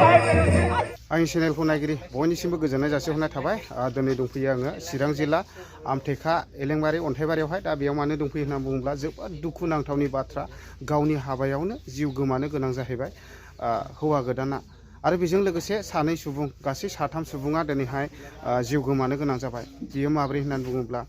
आंनि चेनेलखौ नायगिरि बयनिसिमबो गोजोननाय जासिहरनाय थाबाय। दिनै दंफैयो आङो चिरां जिल्ला आमथेखा एलेंबारि अन्थाइबारियावहाय। दा बेयाव मानो दंफैयो होनना बुङोब्ला जोबोद दुखुनांथावनि बाथ्रा, गावनि हाबायावनो जिउ गोमानो गोनां जाहैबाय हौवा गोदाना। आरो बेजों लोगोसे सानै सुबुं, गासै साथाम सुबुङा दिनैहाय जिउ गोमानो गोनां जाबाय। बियो माब्रै होननानै बुङोब्ला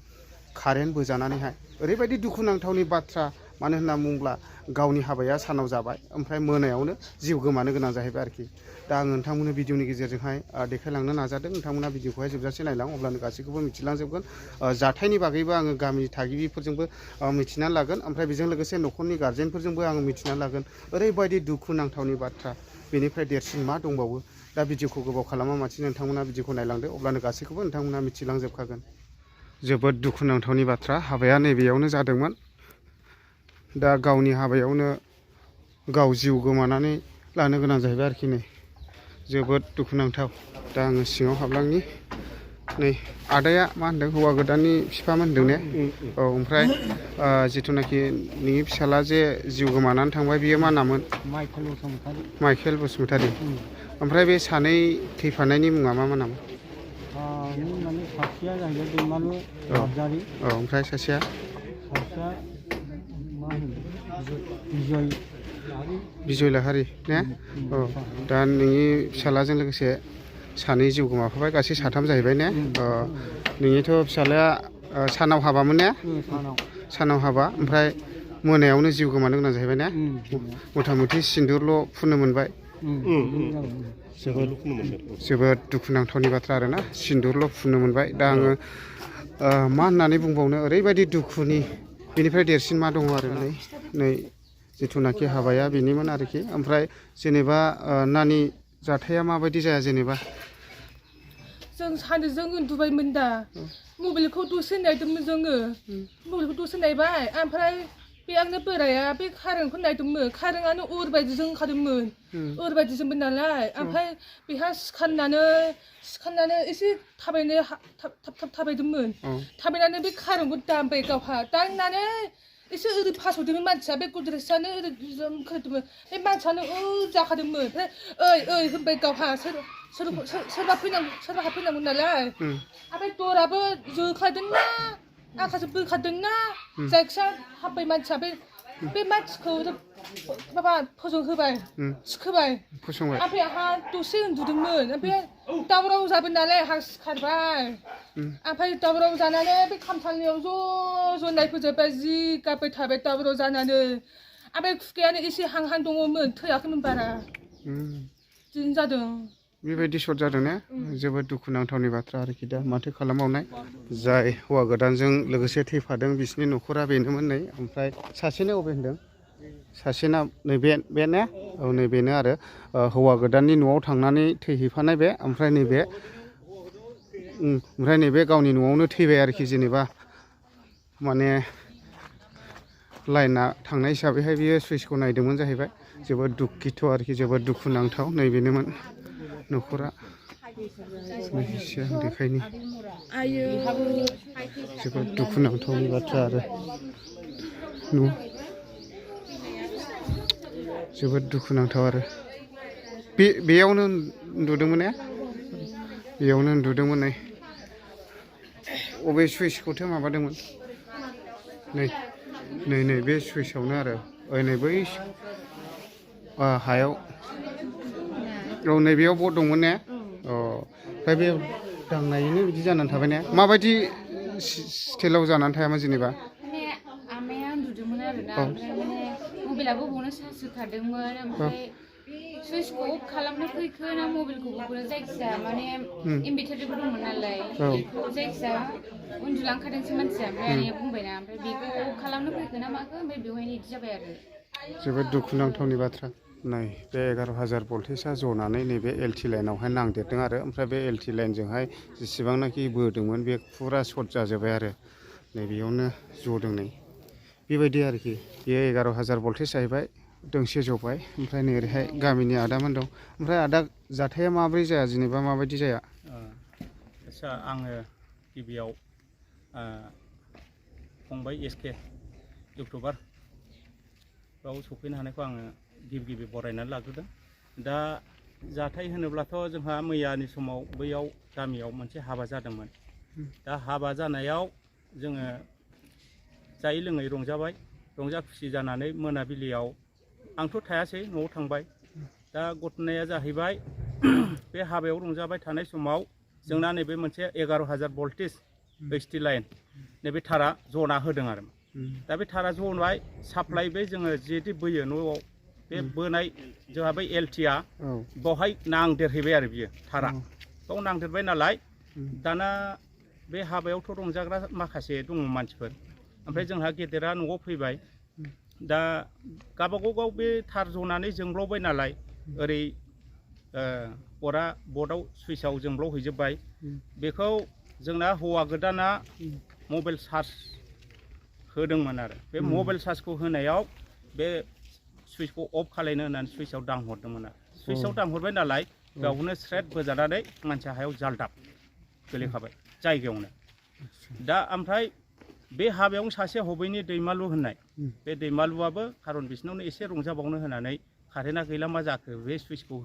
कारेन्ट बोजानानैहाय। ओरैबायदि दुखुनांथावनि बाथ्रा, मानो होनना बुङोब्ला गावनि हाबाया सानाव जाबाय, ओमफ्राय मोनायावनो जिउ गोमानो गोनां जाहैबाय आरोखि। दा आं नोंथांमोननो भिडिअनि गेजेरजोंहाय देखायलांनो नाजादों। नोंथांमोना भिडिअखौहाय जोबजासे नायलां, अब्लानो गासैखौबो मिथिलांजोबगोन। जाथायनि बागैबो आङो गामिनि थागिबिफोरजोंबो मिथिनानै लागोन, ओमफ्राय बेजों लोगोसे न'खरनि गार्जेनफोरजोंबो आङो मिथिनानै लागोन। ओरैबायदि दुखुनांथावनि बाथ्रा, बेनिफ्राय देरसिन मा दंबावो। दा भिडिअखौ गोबाव खालामा मासिनो नोंथांमोना भिडिअखौ नायलांदो, अब्लानो गासैखौबो नोंथांमोना मिथिलांजोबखागोन। जोबोद दुखुनांथावनि बाथ्रा, हाबाया नैबेयावनो जादोंमोन। दा गावनि हाबायावनो गाव जिउ गोमानानै लानो गोनां जाहैबाय आरोखि। नै जोबोद दुखुनांथाव। दा आङो सिङाव हाबलांनि। नै आदाया मा होनदों, हौवा गोदाननि बिफामोन होनदों ने? औ, ओमफ्राय जिथुनाखि नोंनि फिसाला जे जिउ गोमानानै थांबाय, बियो मा नाममोन? माइकेल बसुमतारी। माइकेल बसुमतारी। ओमफ्राय बे सानै थैफानायनि मुङा मा मा नाम? माने सासेया जाहैबाय दैमालु नार्जारी। औ, ओमफ्राय सासेया मा होनो बिजय लाहारी ने? औ, दा नोंनि फिसालाजों लोगोसे सानै जिउ गोमाफाबाय, गासै साथाम जाहैबाय ने? नोंनिथ' फिसालाया सानाव हाबामोन ने? सानाव हाबा, ओमफ्राय मोनायावनो जिउ गोमानो गोनां जाहैबाय ने? मथा मथि सिन्दुरल' फुननो मोनबाय। जोबोद दुखुनांथावनि बाथ्रा आरोना, सिन्दुरल' फुननो मोनबाय। दा आङो मा होननानै बुंबावनो, ओरैबायदि दुखुनि, बेनिफ्राय देरसिन मा दङ आरो। नै जिथुनाखि हाबाया बेनिमोन आरोखि। ओमफ्राय जेनेबा नानि जाथाया माबायदि जाया जेनेबा? जों सानजों उन्दुबायमोन दा, मबाइलखौ दसे नायदोंमोन जोङो। मबाइलखौ दसे नायबाय, ओमफ्राय बे आंनो बोराया बे कारेन्टखौ नायदोंमोन। कारेन्टआनो अर बायदिजों ओंखारदोंमोन, अर बायदिजोंमोन नालाय। ओमफ्राय बेहा सिखारनानै एसे थाबायनो थाब थाब थाबायदोंमोन। थाबायनानै बे कारेन्टखौ दांबाय गावहा। दांनानै एसे ओरै फासयदोंमोन मानसिया, बे गद्रेजआनो ओरै खोदोंमोन। बे मानसियानो जाखादोंमोन। ओमफ्राय ओइ होनबाय गावहा, सोरबा हाबफैनांगौ नालाय। ओमफ्राय दराबो जोखादोंना आखासे बोखादोंना, जायखिया हाब्बाय मानसिया। बे मानसिखौ माबा फोजोंहोबाय, थिखोबाय। ओमफ्राय आंहा दसे उन्दुदोंमोन, ओमफ्राय दावराव जाबाय नालाय आंहा सिखारबाय। ओमफ्राय दावराव जानानै बे खामसालियाव ज' नायफैजोब्बाय, जि गाबबाय थाबाय दावराव जानानै। ओमफ्राय खुगायानो एसे हां दङमोन, थैयाखैमोन बारा। बिदिनो जादों। बेबायदि सर्ट जादों ने? जोबोद दुखुनांथावनि बाथ्रा आरोखि। दा माथो खालामबावनाय, जाय हौवा गोदानजों लोगोसे थैफादों बिसिनि न'खरा बेनोमोन। नै ओमफ्राय सासेनो अबे होनदों? सासेना नैबे ने? औ, नैबेनो आरो हौवा गोदाननि न'आव थांनानै थैहैफानाय बे। ओमफ्राय नैबे गावनि न'आवनो थैबाय आरोखि। जेनेबा माने लाइना थांनाय हिसाबैहाय बियो सुइसखौ नायदोंमोन जाहैबाय। जोबोद दुखिथ' आरोखि, जोबोद दुखुनांथाव। नैबेनोमोन न'खरा। देखायनि जोबोद दुखुनांथावनि बाथ्रा आरो जोबोद दुखुनांथाव आरो। बेयावनो उन्दुदोंमोन ने? बेयावनो उन्दुदोंमोन। नै अबे सुइसखौथो माबादोंमोन? नै बे सुइसआवनो आरो। नै बै हायाव। औ, नैबेयाव बर्ड दंमोन ने? ओमफ्राय बे दांनायैनो बिदि जानानै थाबाय ने? माबायदि स्टाइलाव जानानै थायामोन जेनेबा? माने आमाया उन्दुदोंमोन आरोना, ओमफ्राय माने मबाइलाबो बावनो चार्ज होखादोंमोन। ओमफ्राय सुइचखौ अफ खालामनो फैखो ना मबाइलखौबो जायखिजाया माने इनभार्टारबो दंमोन नालाय, बेखौ जायखिजाया उन्दुलांखादोंसो मानसिया। ओमफ्राय आनैया बुंबायना, ओमफ्राय बेखौ अफ खालामनो फैखो ना माखो, ओमफ्राय बेवहायनो बिदि जाबाय आरो। जोबोद दुखुनांथावनि बाथ्रा। नै बे 11,000 भल्टेजआ जनानै नैबे एलटि लाइनावहाय नांदेरदों आरो। ओमफ्राय बे एलटि लाइनजोंहाय जेसेबांनाखि बोदोंमोन बे फुरा सर्ट जाजोब्बाय आरो। नैबेयावनो जदों। नै बेबायदि आरोखि। बेयो 11,000 भल्टेज जाहैबाय, दोंसे जबाय। ओमफ्राय नै ओरैहाय गामिनि आदामोन दं। ओमफ्राय आदा, जाथाया माब्रै जाया जेनेबा? माबायदि जाया? आदसा, आङो गिबियाव फंबाय SK इउटुबाराव सफैनो हानायखौ आङो गिबि बरायनानै लाग्रोदों। दा जाथाय होनोब्लाथ' जोंहा मैयानि समाव बैयाव गामियाव मोनसे हाबा जादोंमोन। दा हाबा जानायाव जोङो जायै लोङै रंजाबाय, रंजा खुसि जानानै मोनाबिलियाव आंथ' थायासै, न'आव थांबाय। दा घटनाया जाहैबाय बे हाबायाव रंजाबाय थानाय समाव जोंना नैबे मोनसे 11,000 भल्टेज HT लाइन नैबे थारा जना होदों आरो। दा बे थारा जनाय साप्लाइ बे जोङो जिहेतु बोयो न'आव बे बोनाय जोंहा बै LTआ बावहाय नांदेरहैबाय आरो बियो थारा। बाव नांदेरबाय नालाय दाना बे हाबायावथ' रंजाग्रा माखासे दङ मानसिफोर, ओमफ्राय जोंहा गेदेरा न'आव फैबाय। दा गावबागाव बे थार जनानै जोंब्लावबाय नालाय ओरै अरा बर्डआव सुइचआव जोंब्लावहैजोब्बाय। बेखौ जोंना हौवा गोदाना मबाइल चार्ज होदोंमोन आरो बे मबाइल चार्जखौ होनायाव बे सुइचखौ अफ खालायनो होननानै सुइचआव दांहरदोंमोन आरो सुइचआव दांहरबाय नालाय बेयावनो स्रेट बोजानानै मानसिया हायाव जालदाब गोलैखाबाय जायगायावनो। दा ओमफ्राय बे हाबायावनो सासे हबैनि दैमालु होननाय, बे दैमालुआबो खारन बिसिनावनो एसे रंजाबावनो होनानै कारेन्टआ गैला मा जाखो बे सुइचखौ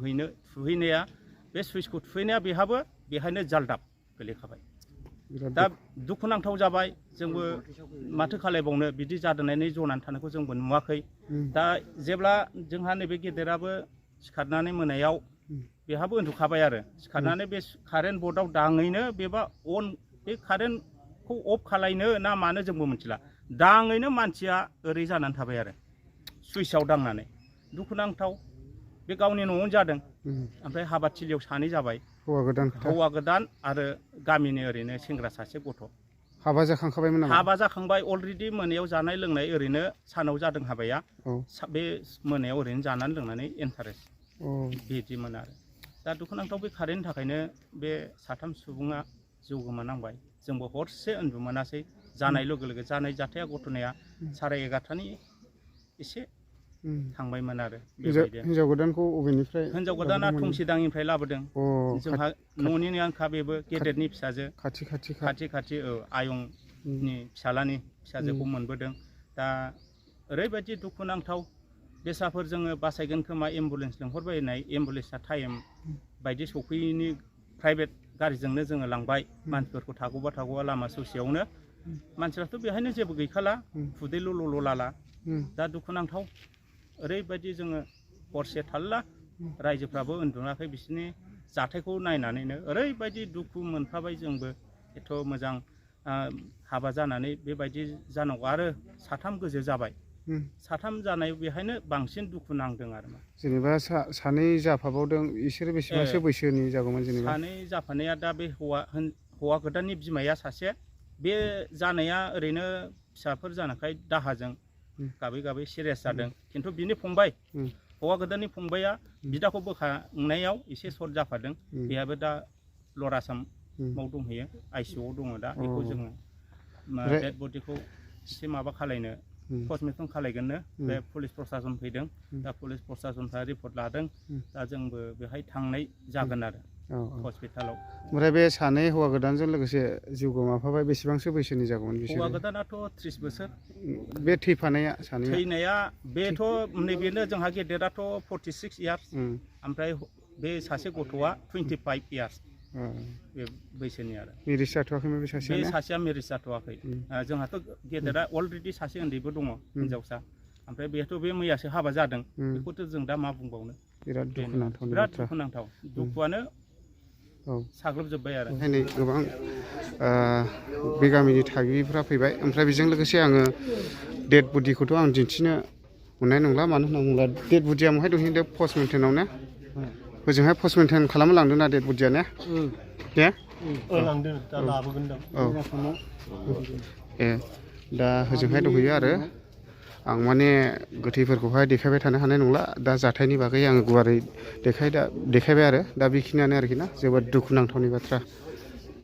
थुहैनाया बे सुइचखौ थुहैनाया बेहाबो बेहायनो जालदाब गोलैखाबाय। दा दुखुनांथाव जाबाय, जोंबो माथो खालायबावनो बिदि जादोंनानै जनानै थानायखौ जोंबो नुवाखै। दा जेब्ला जोंहा नैबे गेदेराबो सिखारनानै मोनायाव बेहाबो उन्दुखाबाय आरो सिखारनानै बे कारेन्ट बर्डआव दाङैनो बेबा बे कारेन्टखौ अफ खालायनो ना मानो जोंबो मिथिला, दाङैनो मानसिया ओरै जानानै थाबाय आरो सुइचआव दांनानै। दुखुनांथाव, बे गावनि न'आवनो जादों। ओमफ्राय हाबाथिलियाव सानै जाबाय, हौवा गोदान आरो गामिनि ओरैनो सेंग्रा सासे गथ'। हाबा जाखांखाबायमोन नामा? हाबा जाखांबाय, अलरेडि मोनायाव जानाय लोंनाय ओरैनो सानाव जादों हाबाया, बे मोनायाव ओरैनो जानानै लोंनानै इन्टारेस्ट बिदिमोन आरो। दा दुखुनांथाव बे कारेन्टनि थाखायनो बे साथाम सुबुङा जिउ गोमानांबाय। जोंबो हरसे उन्दु मोनासै, जानाय लोगो लोगो जानाय जाथाया घटनाया 11:30नि एसे थांबायमोन आरो। हिनजाव गोदानखौ अबेनिफ्राय? हिनजाव गोदाना थंसिदांनिफ्राय लाबोदों। जोंहा न'निनो आंखा, बेबो गेदेरनि फिसाजो, खाथि आयंनि फिसालानि फिसाजोखौ मोनबोदों। दा ओरैबायदि दुखुनांथाव, बेसाफोर जोङो बासायगोन खोमा एम्बुलेन्स लिंहरबायनाय, एम्बुलेन्सआ टाइम बायदि सफैयैनि प्राइभेट गारिजोंनो जोङो लांबाय मानसिफोरखौ थागौबा लामा ससेयावनो। मानसिफ्राथ' बेहायनो जेबो गैखाला, खुदैल' ल' लाला। दा दुखुनांथाव, ओरैबायदि जोङो हरसे थाल्ला रायजोफ्राबो उन्दुनाखै बिसोरनि जाथायखौ नायनानैनो ओरैबायदि दुखु मोनफाबाय जोंबो। एथ' मोजां हाबा जानानै बेबायदि जानांगौ, आरो साथाम गोजो जाबाय। साथाम जानाय बेहायनो बांसिन दुखु नांदों आरो। जेनेबा सानै जाफाबावदों, इसोर बेसेबांसो बैसोनि जागौमोन जेनेबा? सानै जाफानाया दा बे हौवा गोदाननि बिमाया सासे, बे जानाया ओरैनो फिसाफोर जानायखाय दाहाजों गाबै गाबै सिरियास जादों। खिन्थु बिनि फंबाय, हौवा गोदाननि फंबाया बिदाखौ बोखांनायाव एसे सर्ट जाफादों। बेहाबो दा लर आसामाव दंहैयो, ICUआव दङ दा। बेखौ जोङो डेड बडिखौ एसे माबा खालायनो पस्टमर्टम खालायगोननो बे पुलिस प्रसासन फैदों। दा पुलिस प्रसासनफ्रा रिपर्ट लादों। दा जोंबो बेहाय थांनाय जागोन आरो हस्पिटालाव। ओमफ्राय बे सानै हौवा गोदानजों लोगोसे जिउ गोमाफाबाय, बेसेबांसो बैसोनि जागौमोन बिसोर? हौवा गोदानाथ' 30 बोसोर। बे थैफानाया सानैया? थैनाया बेथ' नैबेनो जोंहा गेदेराथ' 46 इयार्स, ओमफ्राय बे सासे गथ'आ 25 इयार्स बे बैसोनि आरो। मेरिज जाथ'वाखैमोन बे सासेया? बे सासेया मेरिज जाथ'वाखै। जोंहाथ' गेदेरा अलरेडि सासे उन्दैबो दङ, हिनजावसा। ओमफ्राय बेथ' बे मैयासो हाबा जादों। बेखौथ' जों दा मा बुंबावनो। बिराद दुखुनांथाव, दुखुआनो साग्लोबजोब्बाय आरो। नै गोबां बे गामिनि थागिबिफ्रा फैबाय। ओमफ्राय बेजों लोगोसे आङो डेड बडिखौथ' आं दिन्थिनो मोननाय नंला, मानो होनना बुङोब्ला डेड बडिया बहाय दंहैयो? पस्टमर्टेमाव ने? ओजोंहाय पस्टमर्टेम खालामनो लांदों ना डेड बडिया ने? लांदों, दा लाबोगोन दां। दा ओजोंहाय दंहैयो आरो आं माने गोथैफोरखौहाय देखायबाय थानो हानाय नंला। दा जाथायनि बागै आङो गुवारै देखायबाय आरो दा बेखिनियानो आरोखि ना। जोबोद दुखुनांथावनि बाथ्रा।